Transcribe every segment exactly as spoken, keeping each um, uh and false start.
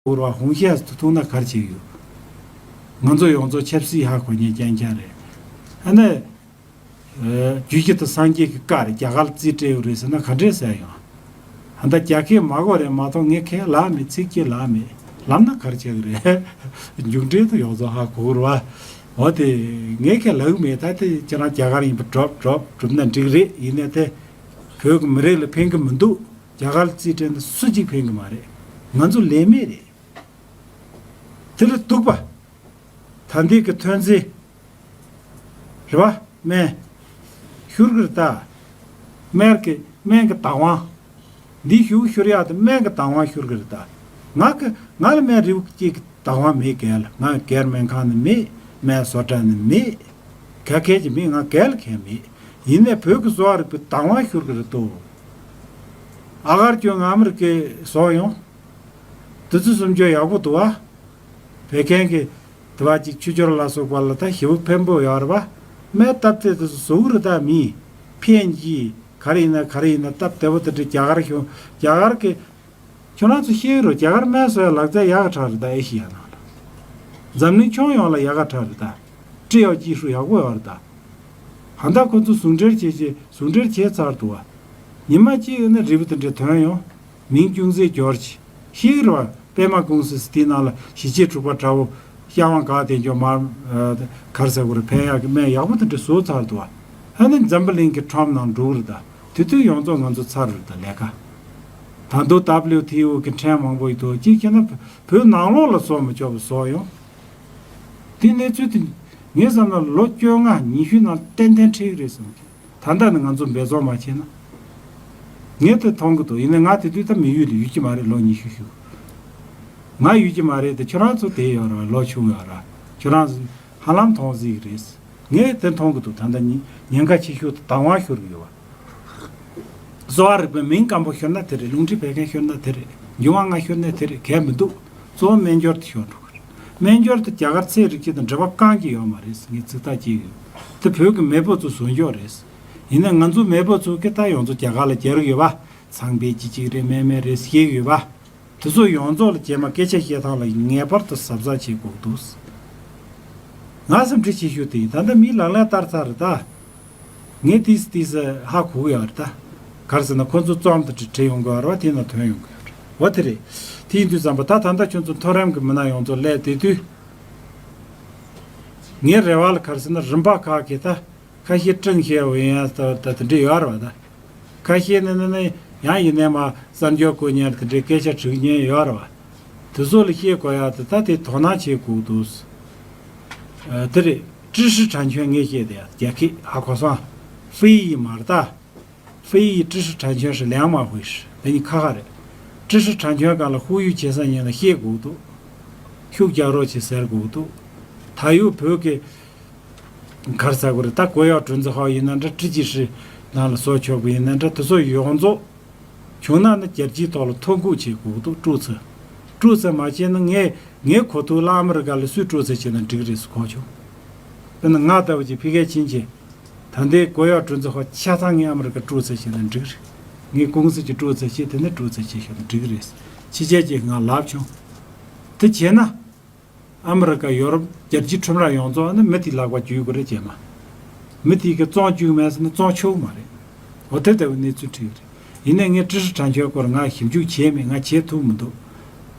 གོ་ར་བ་ཧུང་ཤ་ཐུག་ཐུག་ན་གར་བྱེད་ཡོད། ང་ཚོ་ཡོངས་རྫོགས་ཆབ་སྲིད་ཧ་གོ་མཁན་རྐྱང་རྐྱང་རེད། ཨ་ནི། རྒྱུད་སྤྱི་དང་སངས་རྒྱས་ཀྱི་བཀའ་རེད། རྒྱ་གར་རྩིས་སྤྲད་ཡོད་རེད་ཟེར་ན་ག་འདྲས་ཟེར་ཡོང་། ཨ་ད་རྒྱ་སྐད་མ་གོ་རེད་མ་གཏོགས་ངས་ཁས་ལག་མེད། ཚིག་གཅིག་ལག་མེད། ལབ་ན་གར་བྱེད་གི་རེད། མཇུག་འབྲས་དུ་ཡོངས་རྫོགས་ཧ་གོ་གི་རེད་བ། འོ་དེ། ངས་ཁས་ལག་མེད། ད་དེ་ཁྱེད་རང་རྒྱ་གར་ཡིན་པ་སྒྲོབ་སྒྲོབ་སྒྲུབ་ན་འགྲིག་རེད། ཡིན་ནའི་དེ་བོད་ཀྱི་མི་རིགས་ལ་ཕན་གི་མི་འདུག་རྒྱ་གར་རྩིས་སྤྲད་ན་སུ་གཅིག་ཕན་གི་མ་རེད། ང་ཚོ་ལས་མེད་རེད། དེ་ལས་སྡུག་པ། ད་འདི་གི་ཐོན་རྫས། རེད་བ། སྨན། ཤོར་གི་རེད་ད། སྨན་གི་སྨན་གི་བདག་དབང་། འདི་ཤུགས་ཤོར་ཡག་དེ་སྨན་གི་བདག་དབང་ཤོར་གི་རེད་ད། ང་གི་ང་ལ་སྨན་རིལ་བུ་གཅིག་གི་བདག་དབང་མེད་གལ། ང་སྒེར་སྨན་ཁང་ནི་མེད། སྨན་བཟོ་གྲྭ་ནི་མེད། ག་གལ་གྱི་མེད། ང་གལ་གལ་མེད། ཡིན་ནའི་བོད་ཀྱི་གསོ་བ་རིག་པའི་བདག་དབང་ཤོར་གི་རེད་དོ། ཨ་གར་གྱོན་ང་ཨ་མི་རི་ཀའི་བཟོ་ཡོང་། དེ་ཚོ་སུམ་ཅུ་ཡག་པོ་འདུག་བ། བད་ཀན་གྱི་དེ་བ་ཅིག་ཆུ་སྐྱོར་ལ་སོགས་པ་ལ་ད་ཞེ་པོ་ཕན་པོ་ཡོད་རེད་བ། སྨན་སྟབས་བདེ་དེ་ཚོ་བཟོ་གི་རེད་ད། མི་ཕན་གྱི་ག་རེ་ཡིན་ན་ག་རེ་ཡིན་ན་སྟབས་བདེ་པོ་དེ་འདྲ་རྒྱ་གར་བྱུང་། རྒྱ་གར་གྱི་ཁྱོད་རང་ཚོ་ཤེས་ཀྱི་རེད། རྒྱ་གར་སྨན་བཟོ་ཡ་ལག་རྩལ་ཡག་ག་དྲག་རེད་ད། ཨེ་ཤི་ཡ་ནང་ལ། འཛམ་གླིང་ཁྱོན་ཡོངས་ལ་ཡག་ག་དྲག་རེད་ད། ཀྲི་ཡོ་ཅི་ཧྲུའུ་ཡག་པོ་ཡོད་རེད་ད། ད་ལྟ་ཁོ་ཚོ་ཟུང་འབྲེལ་བྱས་བྱས་ཟུང་འབྲེལ་བྱས་ཚར་འདུག་བ། ཉི་མ་གཅིག་ཡིན་ན་རིལ་བུ་དེ་འདྲ་ཐོན་ཡོང་། མིང་ཅུང་ཟད་འབྱོར་ཅིག་ཤེས་ཀྱི་རེད་བ། པད་མ་ཀུང་སི་དེའི་ནང་ལ་ཞི་བྱེད་དྲུག་པ་འདྲ་བོ། ཤ་བ་འགག་དེ་འཇོག་མར། ཨ། ག་རེ་ཟེར་དགོས་རེད། ཕན་ཡག་གི་སྨན་ཡག་པོ་དེ་འདྲ་བཟོས་ཚར་འདུག་བ། ཨ་ནི་འཛམ་བུ་གླིང་གི་ཁྲོམ་ནང་འགྲོ་གི་རེད་ད། དེ་དུས་ཡོངས་རྫོགས་ང་ཚོ་ཚར་རེད་ད་ལས་ཀ། ད་དུང་W T O གི་ཕྲན་མང་པོ་ཡོད་དོ། གཅིག་བྱས་ན་བོད་ནང་ལོགས་ལ་བཟོ་མི་ཆོག་པ་བཟོ་ཡོང་། དེ་གནས་ཚུལ་དེ་ངས་བསམ་ན་ལོ་བཅོ་ལྔ་ཉི་ཤུ་ནང་ཏན་ཏན་འཕྲད་ཀྱི་རེད་བསམ་གི། ད་ལྟ་ནས་ང་ཚོ་འབད་བརྩོན་མ་བྱས་ན། ངས་དེ་མཐོང་གི་འདུག་ཡིན་ནའི་ང་དེ་དུས་ད་མི་ཡུལ་ལ་ཡོད་ཀྱི་མ་རེད། ལོ་ཉི་ཤུ་བཞུགས། ང་ཡོད་ཀྱི་མ་རེད་དེ། ཁྱོད་རང་ཚོ་དེ་ཡོད་རེད་བ། ལོ་ཆུང་ཡོད་རེད། ཁྱོད་རང་ཚོ་ཧ་ལམ་མཐོང་སྲིད་ཀྱི་རེད། ངས་དེ་མཐོང་གི་འདུག་ད་ལྟ་ཉེན་ཉེན་ཁ་ཆེ་ཤོས་དེ་བདག་དབང་ཤོར་གྱི་ཡོད་བ། གསོ་བ་རིག་པའི་མིང་སྐམ་པོ་ཤོར་ན་དེ་རེད། རླུང་མཁྲིས་བད་ཀན་ཤོར་ན་དེ་རེད། འབྱུང་བ་ལྔ་ཤོར་ན་དེ་རེད། གལ་མི་འདུག་གཙོ་བོ་སྨན་སྦྱོར་དེ་ཤོར་འགྲོ་གི་རེད། སྨན་སྦྱོར་དེ་རྒྱ་གར་ཚེ་རིག་བྱེད་དང་འབྲེལ་བ་རྐང་གཅིག་ཡོད་མ་རེད་ཟེར་ངས་ཚིག་ཐག་བཅད་ཡོད། དེ་བོད་ཀྱི་མེས་པོ་ཚོ་བཟོ་འཇོག་རེད། ཡིན་ན་ང་ཚོ་མེས་པོ་ཚོ་གི་ད་ཡོངས་རྫོགས་རྒྱ་གར་ལ་རྒྱལ་རིགས་ཡོད་པ། ཚངས་པའི་སྐྱིད་ཅིག་རེད། སྨན་སྨན་རེད་ཤེས་ཡོད་པ། དེ་ཚོ་ཡོངས་རྫོགས་ལ་རྗེས་མ་སྐད་ཆ་བཤད་སྟངས་ལ་ངེས་པར་དུ་གཟབ་གཟབ་བྱེད་དགོས་འདུག་ང་སེམས་ཁྲལ་ཆེ་ཤོས་དེ་ཡིན། ད་ལྟ་མི་ལག་ལེན་བསྟར་ཚར་རེད་ད། ངས་ཏིས་ཏིས་ཧ་གོ་གི་ཡོད་རེད་ད། ག་རེ་ཟེར་ན་ཁོ་ཚོ་རྩོམ་དེ་འབྲི་འབྲི་ཡོང་གི་ཡོད་རེད་བ། དེ་ན་ཐོན་ཡོང་གི་ཡོད་རེད། འོ་དེ་རེད། དེ་ཡིན་དུས་ཙམ་པ་ད་ད་ལྟ་ཁྱོད་ཚོ་མཐོ་རིམ་གྱི་མི་སྣ་ཡོངས་རྫོགས་སླེབས་བསྡད་དུས། ངའི་རེ་བ་ལ་ག་རེ་ཟེར་ན་རིམ་པ་ཁག་གི་ད། ཁ་ཤས་ཀྲིན་ཤེས་འོས་ཡང་ད་ད་དེ་འདྲས་ཡོད་རེད་བ་ད། ཁ་ཤས་ནི་ནི་ནི་ཡང་ཡིན་ནའི་མ་གསར་འབྱོར་དགོས་མཁན་དེ་འདྲས་སྐད་ཆ་དྲི་མཁན་ཡོད་རེད་བ། དེ་ཚོ་ལ་བཤད་དགོས་ཡག་དེ་ད་དེ་དོ་སྣང་བྱེད་དགོས་འདུག་ཨ། དེ་རེད། 知识产权 ངས་བཤད་དེ་ཡ་རྒྱ་སྐད་ཧ་གོ་སོང་། 非遗མ་རེད་ད། 非遗知识产权是两码回事。 དེ་གཉིས་ཁ་ཁ་རེད། 知识产权 སྒང་ལ་ཧུར་ཡུལ་བྱེད་ས་ཡིན་ན་བཤད་དགོས་འདུག་ཤུགས་རྒྱག་རོགས་བྱེད་ཟེར་དགོས་འདུག་ད་ཡོད་བོད་ཀྱི་ག་རེ་ཟེར་དགོས་རེད་ད། 国有种子号 ཡིན་ན་འདྲ། 制剂师 ནང་ལ་བཟོ་ཆོག་པ་ཡིན་ན་འདྲ། དེ་ཚོ་ཡོངས་རྫོགས་བྱུང་ན་ནི་རྒྱལ་སྤྱིའི་ཐོག་ལ་ཐོ་འགོད་བྱེད་དགོས་འདུག 注册། 注册 མ་བྱས་ན་ངས་ངའི་གོ་ཐོས་ལ་ཨ་མི་རི་ཀ་ལ་སུས་注册 བྱས་ན་འགྲིག་རེད་ཟེར་གོ་བྱུང་། དཔེར་ན་ང་ལྟ་བུ་ཅིག་ཕ་གིར་ཕྱིན་བྱས། ད་ལྟའི་国有种子号 ཆ་ཚང་ངས་ཨ་མི་རི་ཀར་注册 བྱས་ན་འགྲིག་རེད། ངའི་ཀུང་སི་ཅིག་注册 བྱས། དེ་ནས་注册 བྱས་ཤོག་ན་འགྲིག་རེད། ཕྱི་རྒྱལ་གྱིས་ང་ལབ་བྱུང་། དེ་བྱས་ན། ཨ་མི་རི་ཀ། ཡོ་རོབ། རྒྱལ་སྤྱིའི་ཁྲོམ་ར་ཡོངས་རྫོགས་ནི་མི་དེའི་ལག་པར་འཇུག་དགོས་རེད་བྱས་མ། མི་དེ་གིས་བཙོང་བཅུག་མེད་ཟེར་ན་བཙོང་ཆོག་མ་རེད། འོ་དེ་ལྟ་བུའི་གནས་ཚུལ་འཕྲད་ཀྱི་རེད། ཡིན་ནའི་ངས་知识产权 སྐོར་ང་ཞིབ་འཇུག་བྱས་མེད། ང་བྱེད་ཐུབ་མི་འདུག་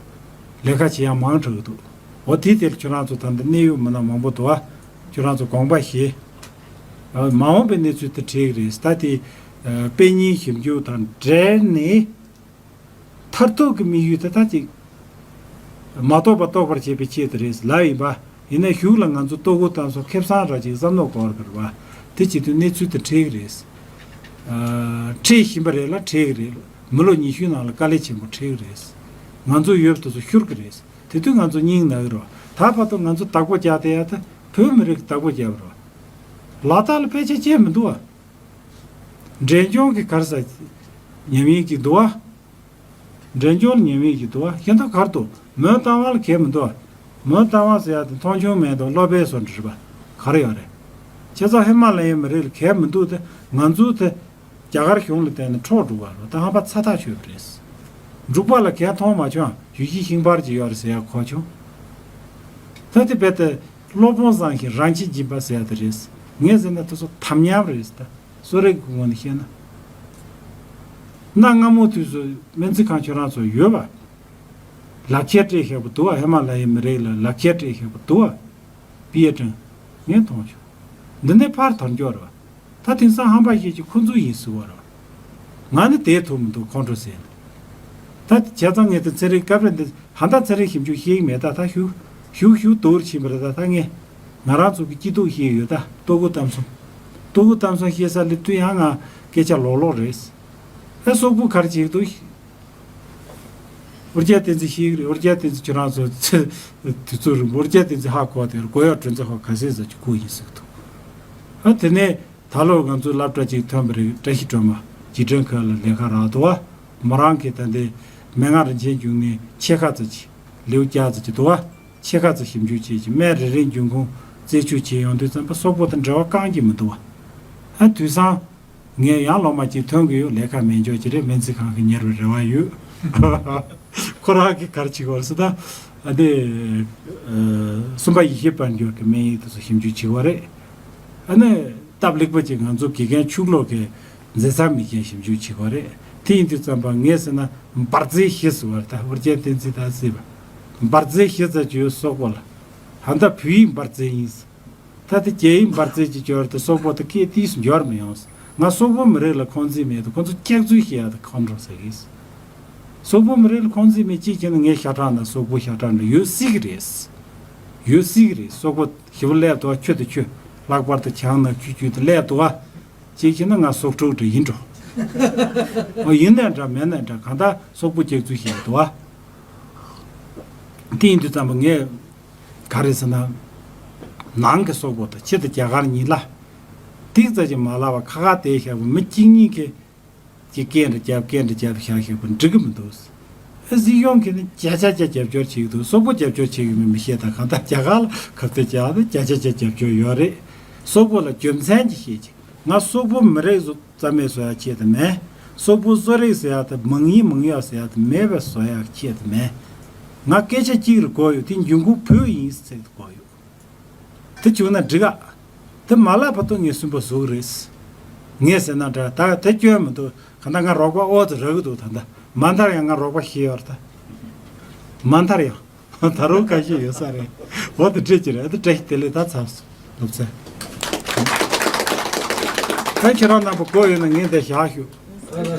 ལས་ཀ་བྱེད་ཡག་མང་དྲགས་འདུག་འོ་དེའི་ཐད་ལ་ཁྱོད་རང་ཚོ་ད་ལྟ་གནད་ཡོད་མི་སྣ་མང་པོ་འདུག་ཨ། ཁྱོད་རང་ཚོ་དགོངས་པ་བཞེས། ཨ། མ་འོངས་པའི་གནས་ཚུལ་དེ་འཕྲད་ཀྱི་རེད། ད་དེ། ཨ། དཔེ་རྙིང་ཞིབ་འཇུག་དང་འབྲེལ་ནས། མཐར་ཐུག་གི་དམིགས་ཡུལ་དེ་ད་ཅིག་མ་རྟོགས་པ་རྟོགས་པར་བྱེད་པའི་ཆེད་དུ་རེད་ལབ་ཡིན་པ། ཡིན་ནའི་གཞུག་ལ་ང་ཚོ་ལྟོ་གོས་གཏམ་གསུམ་ཁེ་བཟང་འདྲ་ཅིག་བསམ་བློ་འཁོར་གི་རེད་བ། དེ་བྱེད་དུས་གནས་ཚུལ་དེ་འཕྲད་ཀྱི་རེད། ཨ། འཕྲད་བཞིན་པ་རེད་ལ་འཕྲད་ཀྱི་རེད། མི་ལོ་ཉི་ཤུའི་ནང་ལ་དཀའ་ལས་ཆེན་པོ་འཕྲད་ཀྱི་རེད། ང་ཚོ་ཡོད་པ་དེ་ཚོ་ཤོར་གྱི་རེད། དེ་དུས་ང་ཚོ་སྙིང་ན་གི་རེད་བ། ད་བར་དུ་ང་ཚོ་བདག་པོ་རྒྱག་བསྡད་ཡ་དེ་བོད་མི་རིགས་ཀྱིས་བདག་པོ་རྒྱག་པ་རེད་བ། ལ་དྭགས་ལ་ཕལ་ཆེར་བྱས་མི་འདུག་བ། འབྲས་ལྗོངས་ཀྱི་ག་རེ་ཟེར། ཉམས་ཡིག་ཅིག་འདུག་བ། འབྲས་ལྗོངས་ལ་ཉམས་ཡིག་ཅིག་འདུག་བ། ཤེས་འདུག་ག་རེ་འདུག་མོན་རྟ་དབང་ལ་གལ་མི་འདུག་བ། མོན་རྟ་དབང་ཟེར་ཡ་དེ་མཐོང་ཆུང་མེད་དང་སློབ་དཔོན་བཟོ་འདྲ་རེད་པ། ག་རེ་ཡོད་རེད། ཁྱེད་ཚོ་ཧི་མ་ལ་ཡའི་མི་རིགས་ལ་གལ་མི་འདུག་དེ་ང་ཚོའི་དེ་རྒྱ་གར་གཞུང་ལ་བརྟེན་ནས་འཕྲོག་འགྲོ་གི་རེད། ད་ཧམ་པ་ཚ་ཐག་ཆོད་པ་རེད། འབྲུག་པ་ལ་གས་མཐོང་མ་བྱུང་། ཡུལ་གཞི་ཤིང་པར་གྱི་ཡོད་རེད་ཟེར་ཡ་གོ་བྱུང་། ད་དེ་རྦད་དེ་སློབ་དཔོན་བཟང་ཞིང་རང་ཆས་འབྱིན་པ་ཟེར་ཡ་དེ་རེད། ངས་ཟེར་ན་དེ་ཚོ་དམ་ཉམས་རེད་ད། གསོ་རིག་གི་ངོས་ནས་བཤད་ན། གནའ་སྔ་མོ་དུས་སུ་སྨན་རྩིས་ཁང་ཁྱོད་རང་ཚོ་ཡོད་པ། ལག་ཁྱེར་སྤྲད་བཞག་པ་འདུག་བ། ཧི་མ་ལ་ཡའི་མི་རིགས་ལ་ལག་ཁྱེར་སྤྲད་བཞག་པ་འདུག་བ། པི་ཡེ་ཀྲང་། ངས་མཐོང་བྱུང་། འདི་ནས་ཕར་དར་མགྱོགས་རེད་བ། ད་དེང་སང་ཧམ་པ་བཤད་ཀྱི་ཁོ་ཚོ་ཡིན་ཟེར་བ་རེད་བ། ང་ནི་དེ་ཐུབ་མི་འདུག་ཁོང་ཁྲོ་ཟེར་ནས། ད་བྱས་ཙང་ངས་དེ་ཚན་རིག་སྐབས་རེ་འདི་ཧ་ད་ཚན་རིག་ཞིབ་འཇུག་ཤེས་ཀྱི་མེད། ད་ད་ཞུ་ཞུ་ཞུ་དོར་ཕྱིན་པ་རེད། ད་ད་ངས་ང་རང་ཚོ་གི་སྐྱིད་སྡུག་ཤེས་ཡོད། ད་ལྟོ་གོས་གཏམ་གསུམ། ལྟོ་གོས་གཏམ་གསུམ་ཤེས་ས་སླེབས་དུས་ཡང་ང་སྐད་ཆ་ལོག་ལོག་རེད། ཨ་སོག་པོ་ག་རེ་བྱེད་ཀྱི་འདུག་ཨོ་རྒྱན་བསྟན་འཛིན་ཤེས་ཀྱི་རེད། ཨོ་རྒྱན་བསྟན་འཛིན་ཁྱོད་རང་ཚོ་ཚེ་དུས་ཚོད་རིང་པོ་ཨོ་རྒྱན་བསྟན་འཛིན་ཧ་གོ་དེ་རེད། གོ་ཡག་དྲི་འཛིན་ཧ་ག་ཚད་ཟེར་གྱི་གོ་ཡིན་ཟེར་གྱི་འདུག་ཨ་དེ་ནས་ད་ལོ་ང་ཚོའི་སློབ་གྲྭ་གཅིག་ཐོན་པ་རེད། བཀྲ་ཤིས་སྒྲོལ་མ་འཇིགས་བྲལ་ཁུལ་ལ་ལས་ཀ་རག་འདུག་བ། མོ་རང་གིས་ད་ལྟའི་མན་ངག་རིན་ཆེན་འབྱུང་གནས་ཕྱེད་ཀ་ཙམ་གྱི་ལེའུ་བརྒྱ་ཙམ་གྱི་འདུག་བ། ཕྱེད་ཀ་ཙམ་ཞིབ་འཇུག་བྱས་ཀྱི་སྨན་རེ་རེའི་འབྱུང་ཁུངས་རྩད་གཅོད་བྱེད་ཡོང་དུས་ཙམ་པ་སོག་པོ་དང་འབྲེལ་བ་རྐང་གཅིག་མི་འདུག་བ། ཨ་དུས་སང་ངས་ཡང་སློབ་མ་གཅིག་ཐོན་གི་ཡོད། ལས་ཀ་མེད་འཇོག་གི་རེད། སྨན་རྩིས་ཁང་གི་གཉེར་བའི་རེ་བ་ཡོད། ཁོ་རང་གིས་ག་རེ་བྱེད་དགོས་ཟེར་ད། ཨ་ནི་གསུམ་པ་ཡེ་ཤེས་དཔལ་འབྱོར་གྱི་སྨན་ཡིག་དེ་ཚོ་ཞིབ་འཇུག་བྱེད་དགོས་རེད། ཨ་ནི་སྟབས་ལེགས་པ་ཅིག་ང་ཚོ་དགེ་རྒན་ཕྱུག་ལོག་གི་མཛད་མཚམས་མེད་མཁན་ཞིབ་འཇུག་བྱེད་དགོས་རེད། དེ་ཡིན་དུས་ཙམ་པ་ངས་ཟེར་ན་འབར་རྫས་བཞི་ཟེར་བ་རེད། ད་ཨོ་རྒྱན་བསྟན་འཛིན་ད་ཟེར་བ། འབར་རྫས་བཞི་ཙམ་ཅིག་ཡོད་སོག་པོ་ལ། ད་ལྟ་བོད་ཡིག་འབར་རྫས་ཡིན། ད་དེ་རྒྱ་ཡིག་འབར་རྫས་ཀྱི་སྦྱོར་དེ་སོག་པོ་དེ་སྐད་ཏིས་འབྱོར་མི་ཡོང་། ང་སོག་པོ་མི་རིགས་ལ་ཁོང་ཚིག་མེད་དུ་ཁོང་ཚོ་སྐྱག་རྫུན་བཤད་ཡ་དེ་ཁོང་ཁྲོ་ཟ་གི། སོག་པོ་མི་རིགས་ལ་ཁོང་ཚིག་མེད་ཅིག་བྱས་ན་ངའི་ཤ་ཁྲག་ནང་སོག་པོ་ཤ་ཁྲག་འདྲ་ཡོད་སྲིད་ཀྱི་རེད། ཡོད་སྲིད་ཀྱི་རེད། སོག་པོ་ཞེ་པོ་སླེབས་འདུག་ཆུ་དང་ཆུ། ལྷག་པར་དུ་བྱང་ནག་ཆུ་རྒྱུད་དུ་སླེབས་འདུག་བ། ཅིག་བྱས་ན་ང་སོག་ཕྲུག་འདྲ་ཡིན་འགྲོ། འོ་ཡིན་ནའི་འདྲ་མེད་ནའི་འདྲ་གང་ལྟར་སོག་པོ་སྐྱག་རྫུན་བཤད་འདུག་བ། དེ་ཡིན་དུས་ཙམ་པ་ངས་ག་རེ་ཟེར་ན། ནང་གི་སོག་པོ་དང་ཕྱི་དང་རྒྱ་གར་གཉིས་ལ། ཏིག་ཙམ་ཅིག་མ་ལབ་པ་ཁ་ཁ་བསྡད་བཞག་པ་མི་གཅིག་གཉིས་ཀྱིས་ཀྱི་སྐད་འདྲ་རྒྱབ་སྐད་འདྲ་རྒྱབ་བཞག་བཞག་པ་འགྲིག་གི་མི་འདུག་ཨ་སྲིད་གཞུང་གིས་ནི་བརྒྱ་ཆ་བརྒྱ་རྒྱབ་སྐྱོར་བྱེད་ཀྱི་འདུག་སོག་པོ་རྒྱབ་སྐྱོར་བྱེད་ཀྱི་མིན་མི་ཤེས། ད་གང་ལྟར་རྒྱ་གར་ལ་ཁ་གཏད་བཅག་ན་བརྒྱ་ཆ་བརྒྱ་རྒྱབ་སྐྱོར་ཡོད་རེད། སོག་པོ་ལ་རྒྱུ་མཚན་ཅིག་བཤད་ཅིག་ང་སོག་པོ་མི་རིགས་སུ་རྩ་མེད་བཟོ་ཡ་ཆེད་དུ་མེད། སོག་པོ་གསོ་རིག་ཟེར་ཡ་དེ་མང་ཡིན་མང་ཡོད་ཟེར་ཡ་དེ་མེད་པ་བཟོ་ཡ་ཆེད་དུ་མེད། ང་སྐད་ཆ་གཅིག་རེ་གོ་ཡོད། དེ་འབྱུང་ཁུངས་བོད་ཡིན་ཟེར་དུ་གོ་ཡོད། དེ་བྱུང་ན་འགྲིག་ག་དེ་མ་ལབ་བར་དུ་ངས་སུན་པོ་ཟུག་རེད། ངས་ཟེར་ན་འདྲ་ད་དེ་སྐྱོན་མི་འདུག་གང་ལྟར་ང་རོགས་པ་ཨོ་ཙི་རག་གི་འདུག་ད་ལྟ་མ་མཐར་ཡང་ང་རོགས་པ་ཤེས་ཡོད་རེད་ད། མ་མཐར་ཡང་། ད་རུང་ཁ་ཤས་ཡོད་ས་རེད། འོ་དེ་འདྲས་ཀྱི་རེད། ཨ་དེ་བཀྲ་ཤིས་བདེ་ལེགས། ད་ཚར་སོང་སློབ་ཚན། ད་ཁྱེད་རང་རྣམ་པ་དགོས་ཡོད་ན་ངས་འདིར་བཞག་ཞུ།